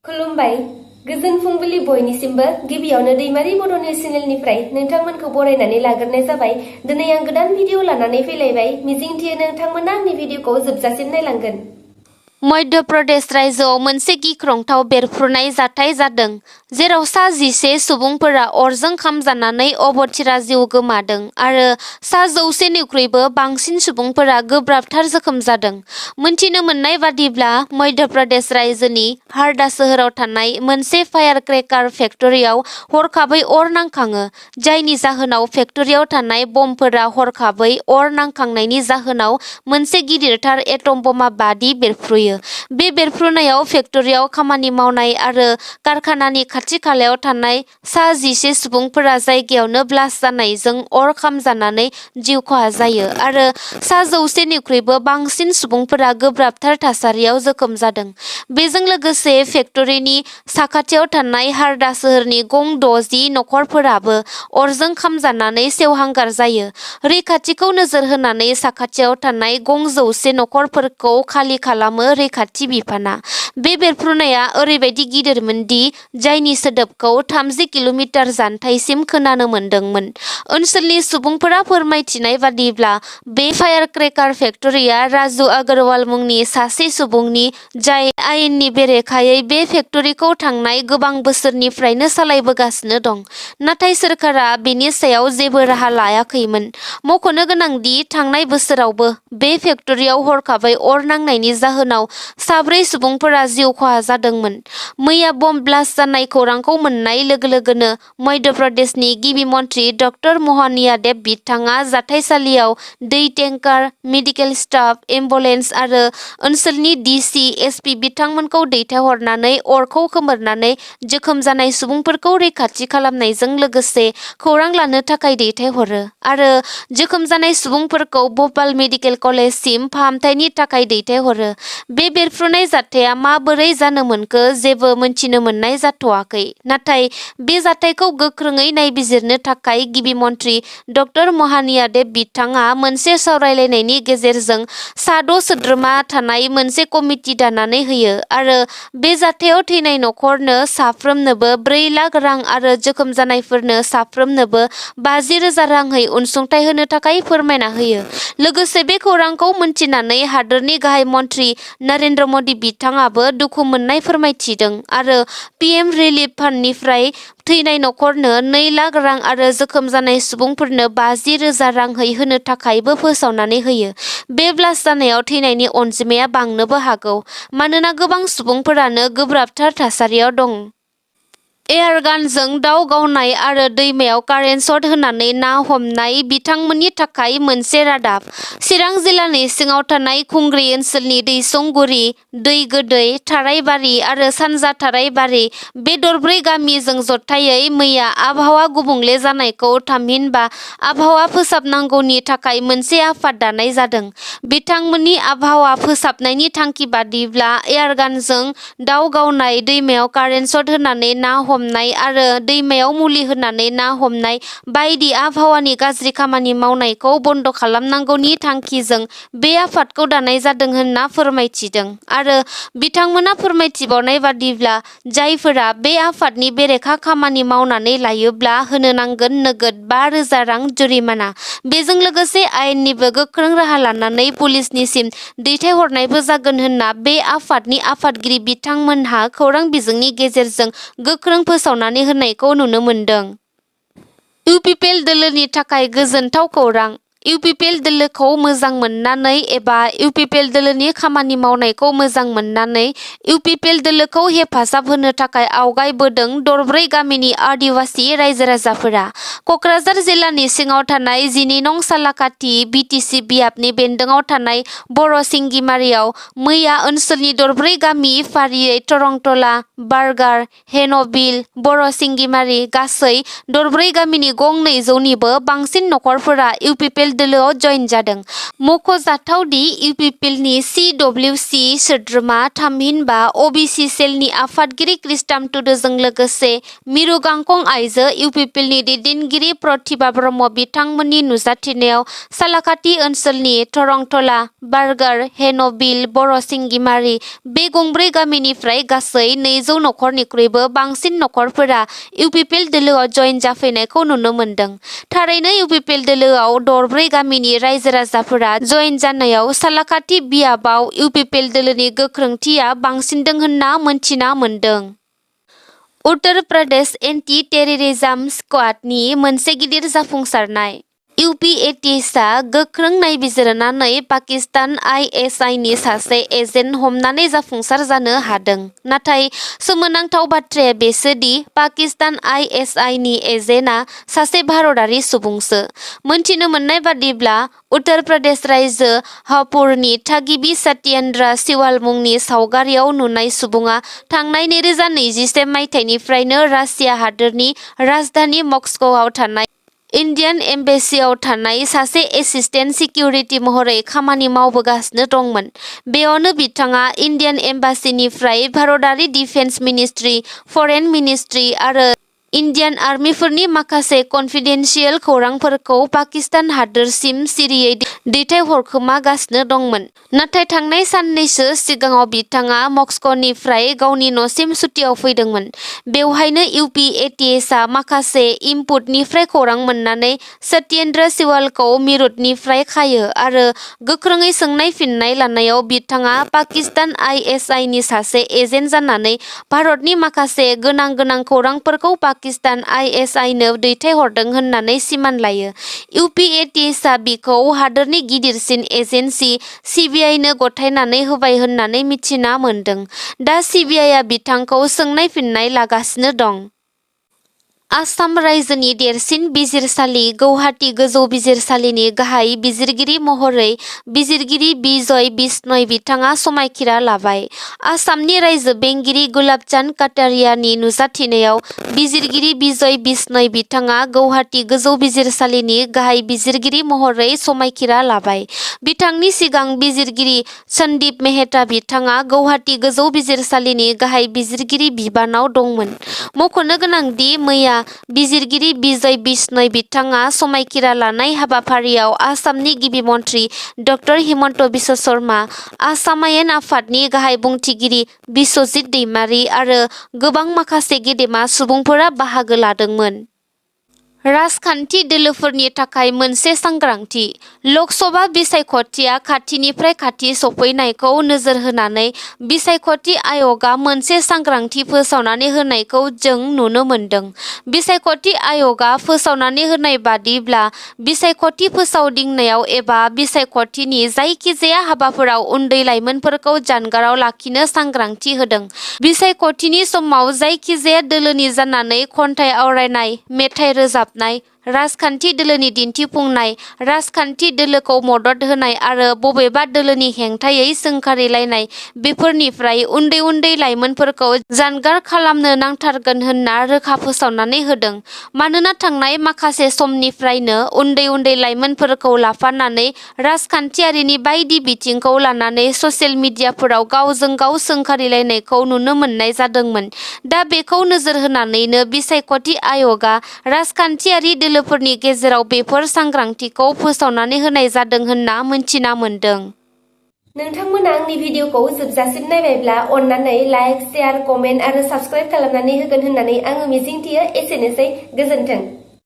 खुलुमबाय गोजोन फुंबिलि बयनिसिमबो गिबियावनो दैमारि बड' निउस चेनेलनिफ्राय नोंथांमोनखौ बरायनानै लाग्रोनाय जाबाय। दिनै आं गोदान भिडिअ लानानै फैलायबाय। मिजिंथियो नोंथांमोना आंनि भिडिअखौ जोबजासिम नायलांगोन। मध्य प्रदेश रायजोआव मोनसे गिख्रंथाव बेरफ्रुनाय जाथाय जादों, जेराव सा 11 सुबुंफोरा अरजों खामजानानै अबथिरा जिउ गोमादों आरो सा 100 निख्रुइबो बांसिन सुबुंफोरा गोब्राबथार जोखोम जादों। मोनथिनो मोननाय बादिब्ला मध्य प्रदेश रायजोनि हारदा सोहोराव थानाय मोनसे फायार क्रेकार फेक्टरियाव हरखाबै अर नांखाङो, जायनि जाहोनाव फेक्टरियाव थानाय बमफोरा हरखाबै अर नांखांनायनि जाहोनाव मोनसे गिदिरथार एटम बमा बादि बेरफ्रुयो। बे बेरफ्रुनायाव फेक्टरियाव खामानि मावनाय आरो कारखानानि खाथि-खालायाव थानाय सा 11 सुबुंफोरा जायगायावनो ब्लास्ट जानायजों अर खामजानानै जिउ खहा जायो आरो सा 100 निख्रुइबो बांसिन सुबुंफोरा गोब्राबथार थासारियाव जोखोम जादों। बेजों लोगोसे फेक्टरिनि साखाथियाव थानाय हारदा सोहोरनि गं 60 नखरफोराबो अरजों खामजानानै सेवहांगार जायो। रैखाथिखौ नोजोर होनानै साखाथियाव थानाय गं 100 नखरफोरखौ खालि खालामो रैखाथि बिफाना। बे बेरफ्रुनाया ओरैबायदि गिदिरमोन दि जायनि सोदोबखौ 30 किल'मिटार जानथाइसिम खोनानो मोन्दोंमोन। ओनसोलनि सुबुंफोरा फोरमायथिनाय बादिब्ला बे फायार क्रेकार फेक्टरिया राजु अग्रवाल मुंनि सासे सुबुंनि, जाय आयेननि बेरेखायै बे फेक्टरिखौ थांनाय गोबां बोसोरनिफ्रायनो सालायबोगासिनो दं, नाथाय सोरखारा बेनि सायाव जेबो राहा लायाखैमोन। मख'नो गोनांदि थांनाय बोसोरावबो बे फेक्टरियाव हरखाबै अर नांनायनि जाहोनाव 4 सुबुंफोरा जिउ खहा जादोंमोन। मैया बम ब्लास्ट जानाय खौरांखौ मोननाय लोगो-लोगोनो मध्य प्रदेशनि गिबि मन्थ्रि ड. महन यादव बिथाङा जाथायसालियाव दै टेंकार, मेडिकेल स्टाफ, एम्बुलेन्स आरो ओनसोलनि डि.सि. एस.पि. बिथांमोनखौ दैथायहरनानै अरखौ खोमोरनानै जोखोम जानाय सुबुंफोरखौ रैखाथि खालामनायजों लोगोसे खौरां लानो थाखाय दैथायहरो आरो जोखोम जानाय सुबुंफोरखौ भ'पाल मेडिकेल कलेजसिम फाहामथायनि थाखाय दैथायहरो। बे बेरफ्रुनाय जाथाया माबोरै जानो मोनखो जेबो मोनथिनो मोननाय जाथ'वाखै, नाथाय बे जाथायखौ गोख्रोङै नायबिजिरनो थाखाय गिबि मन्थ्रि ड. महन यादव बिथाङा मोनसे सावरायलायनायनि गेजेरजों सा 6 सोद्रोमा थानाय मोनसे कमिटि दानानै होयो आरो बे जाथायाव थैनाय नखरनो साफ्रोमनोबो 4 लाख रां आरो जोखोम जानायफोरनो साफ्रोमनोबो 50,000 रांहै अनसुंथाइ होनो थाखाय फोरमायना होयो। लोगोसे बे खौरांखौ मोनथिनानै हादोरनि गाहाय मन्थ्रि नरेन्द्र मदि बिथाङाबो दुखु मोननाय फोरमायथिदों आरो पि.एम. रिलिफ फान्डनिफ्राय थैनाय नखरनो 2 लाख रां आरो जोखोम जानाय सुबुंफोरनो 50,000 रांहै होनो थाखायबो फोसावनानै होयो। बे ब्लास्ट जानायाव थैनायनि अनजिमाया बांनोबो हागौ, मानोना गोबां सुबुंफोरानो गोब्राबथार थासारियाव दं। एयारगानजों दाव गावनाय आरो दैमायाव कारेन्ट शट होनानै ना हमनाय बिथांमोननि थाखाय मोनसे रादाब। चिरां जिल्लानि सिङाव थानाय खुंग्रि ओनसोलनि दैसंगुरि, दै गोदै, थाराइबारि आरो सानजा थाराइबारि बे दरब्रै गामिजों जथायै मैया आबहावा गुबुंले जानायखौ थामहिनबा आबहावा फोसाबनांगौनि थाखाय मोनसे आफाद दानाय जादों। बिथांमोननि आबहावा फोसाबनायनि थांखि बादिब्ला एयारगानजों दाव गावनाय, दैमायाव कारेन्ट शट होनानै ना हमनाय आरो दैमायाव मुलि होनानै ना हमनाय बायदि आबहावानि गाज्रि खामानि मावनायखौ बन्द' खालामनांगौनि थांखिजों बे आफादखौ दानाय जादों होनना फोरमायथिदों आरो बिथांमोना फोरमायथिबावनाय बादिब्ला जायफोरा बे आफादनि बेरेखा खामानि मावनानै लायोब्ला होनो नांगोन नोगोद 5,000 रां जुरिमाना। बेजों लोगोसे आयेननिबो गोख्रों राहा लानानै पुलिसनिसिम दैथायहरनायबो जागोन होनना बे आफादनि आफादगिरि बिथांमोनहा खौरां बिजोंनि गेजेरजों गोख्रों फोसावनानै होनायखौ नुनो मोन्दों। इउपिपिएल दोलोनि थाखाय गोजोनथाव खौरां। इउपिपिएल दोलोखौ मोजां मोननानै एबा इउपिपिएल दोलोनि खामानि मावनायखौ मोजां मोननानै इउपिपिएल दोलोखौ हेफाजाब होनो थाखाय आवगायबोदों दरब्रै गामिनि आदिवासि रायजो-राजाफोरा। क'क्राझार जिल्लानि सिङाव थानाय 12 नं सालाकाथि बिटिसि बियाबनि बेन्दोङाव थानाय बर' सिंगिमारियाव मैया ओनसोलनि दरब्रै गामि फारियै थरंतला, बारगार, हेन'बिल, बर' सिंगिमारि गासै दरब्रै गामिनि गं 200 निबो बांसिन नखरफोरा इउपिपिएल दोलोआव जइन जादों। मख'जाथावदि इउपिपिएलनि CWC सोद्रोमा थामहिनबा OBC सेलनि आफादगिरि क्रिस्टाम टुडुजों लोगोसे मिरु गांखं आइजो इउपिपिएलनि दैदेनगिरि प्रतिभा ब्रह्म बिथांमोननि नुजाथिनायाव सालाकाथि ओनसोलनि थरंथला, बारगार, हेन'बिल, बर' सिंगिमारि बे गंब्रै गामिनिफ्राय गासै 200 नखरनिख्रुइबो बांसिन नखरफोरा इउपिपिएल दोलोआव जइन जाफैनायखौ नुनो मोन्दों। थारैनो इउपिपिएल दोलोआव दरब्रै गामिनि रायजो राजाफोरा जइन जानायाव सालाकाथि बियाबाव इउपिपिएल दोलोनि गोख्रोंथिया बांसिनदों होनना मोनथिना मोन्दों। उत्तर प्रदेश एन्टि टेररिज्म स्क्वाडनि मोनसे गिदिर जाफुंसारनाय। UPATSआ गोख्रों नायबिजिरनानै पाकिस्तान ISIनि सासे एजेन्ट हमनानै जाफुंसार जानो हादों। नाथाय सोमोनांथाव बाथ्राया बेसोदि पाकिस्तान ISIनि एजेन्टआ सासे भारतारि सुबुंसो। मोनथिनो मोननाय बादिब्ला उत्तर प्रदेश रायजो हापुड़नि थागिबि सत्येंद्र शिवाल मुंनि सावगारियाव नुनाय सुबुङा थांनाय 2021 मायथाइनिफ्रायनो रासिया हादोरनि राजधानि मस्क'आव थानाय इन्डियान एम्बेसियाव थानाय सासे एसिस्टेन्ट सिकिउरिटि महरै खामानि मावबोगासिनो दंमोन। बेयावनो बिथाङा इन्डियान एम्बासिनिफ्राय भारतारि डिफेन्स मिनिस्ट्रि, फरेन मिनिस्ट्रि आरो इन्डियान आर्मिफोरनि माखासे कन्फिडेन्सियेल खौरांफोरखौ पाकिस्तान हादोरसिम सिरियै दैथायहरखोमागासिनो दंमोन। नाथाय थांनाय साननैसो सिगाङाव बिथाङा मस्क'निफ्राय गावनि न'सिम सुटियाव फैदोंमोन। बेवहायनो UPATSआ माखासे इनपुटनिफ्राय खौरां मोननानै सत्येंद्र शिवालखौ मिरुतनिफ्राय खायो आरो गोख्रोङै सोंनाय फिननाय लानायाव बिथाङा पाकिस्तान ISIनि सासे एजेन्ट जानानै भारतनि माखासे गोनां खौरांफोरखौ पाकिस्तान ISIनो दैथायहरदों होननानै सिमान लायो। UPATSआ बिखौ हादोरनि गिदिरसिन एजेन्सि CBIनो गथायनानै होबाय होननानै मिथिना मोन्दों। दा CBIआ बिथांखौ सोंनाय फिननाय लागासिनो दं। आसाम रायजोनि देरसिन बिजिरसालि गौहाटी गोजौ बिजिरसालिनि गाहाय बिजिरगिरि महरै बिजिरगिरि बिजय बिश्नय बिथाङा समायखिरा लाबाय। आसामनि रायजो बेंगिरि गुलाबचान्द काटारियानि नुजाथिनायाव बिजिरगिरि बिजय बिश्नय बिथाङा गौहाटी गोजौ बिजिरसालिनि गाहाय बिजिरगिरि महरै समायखिरा लाबाय। बिथांनि सिगां बिजिरगिरि सन्दीप मेहता बिथाङा गौहाटी गोजौ बिजिरसालिनि गाहाय बिजिरगिरि बिबानाव दंमोन। मख'नो गोनांदि मैया बिजिरगिरि बिजय बिश्नय बिथाङा समायखिरा लानाय हाबाफारियाव आसामनि गिबि मन्थ्रि ड हिमन्त बिश्व शर्मा, आसाम आयेन आफादनि गाहाय बुंथिगिरि बिश्वजित दैमारी आरो गोबां माखासे गेदेमा सुबुंफोरा बाहागो लादोंमोन। राजखान्थि दोलोफोरनि थाखाय मोनसे सांग्रांथि। लकसभा बिसायख'थिया खाथिनिफ्राय खाथि सफैनायखौ नोजोर होनानै बिसायख'थि आय'गआ मोनसे सांग्रांथि फोसावनानै होनायखौ जों नुनो मोन्दों। बिसायख'थि आय'गआ फोसावनानै होनाय बादिब्ला बिसायख'थि फोसावदिंनायाव एबा बिसायख'थिनि जायखिजाया हाबाफोराव उन्दै लाइमोनफोरखौ जानगाराव लाखिनो सांग्रांथि होदों। बिसायख'थिनि समाव जायखिजाया दोलोनि जानानै खन्थाइ आवरायनाय, मेथाइ रोजाबनाय, राजखान्थि दोलोनि दिन्थिफुंनाय, राजखान्थि दोलोखौ मदद होनाय आरो बबेबा दोलोनि हेंथायै सोंखारिलायनाय बेफोरनिफ्राय उन्दै लाइमोनफोरखौ जानगार खालामनो नांथारगोन होनना रोखा फोसावनानै होदों। मानोना थांनाय माखासे समनिफ्रायनो उन्दै लाइमोनफोरखौ लाफानानै राजखान्थियारिनि बायदि बिथिंखौ लानानै ससियेल मिडियाफोराव गावजों गाव सोंखारिलायनायखौ नुनो मोननाय जादोंमोन। दा बेखौ नोजोर होनानैनो बिसायख'थि आय'गआ राजखान्थियारि दोलोफोरनि गेजेराव बेफोर सांग्रांथिखौ फोसावनानै होनाय जादों होनना मोनथिना मोन्दों। नोंथांमोना आंनि भिडिअखौ जोबजासिम नायबायब्ला अन्नानै लाइक, शेयार, कमेन्ट आरो साबस्क्राइब खालामनानै होगोन होननानै आङो मिजिंथियो। एसेनोसै, गोजोन्थों।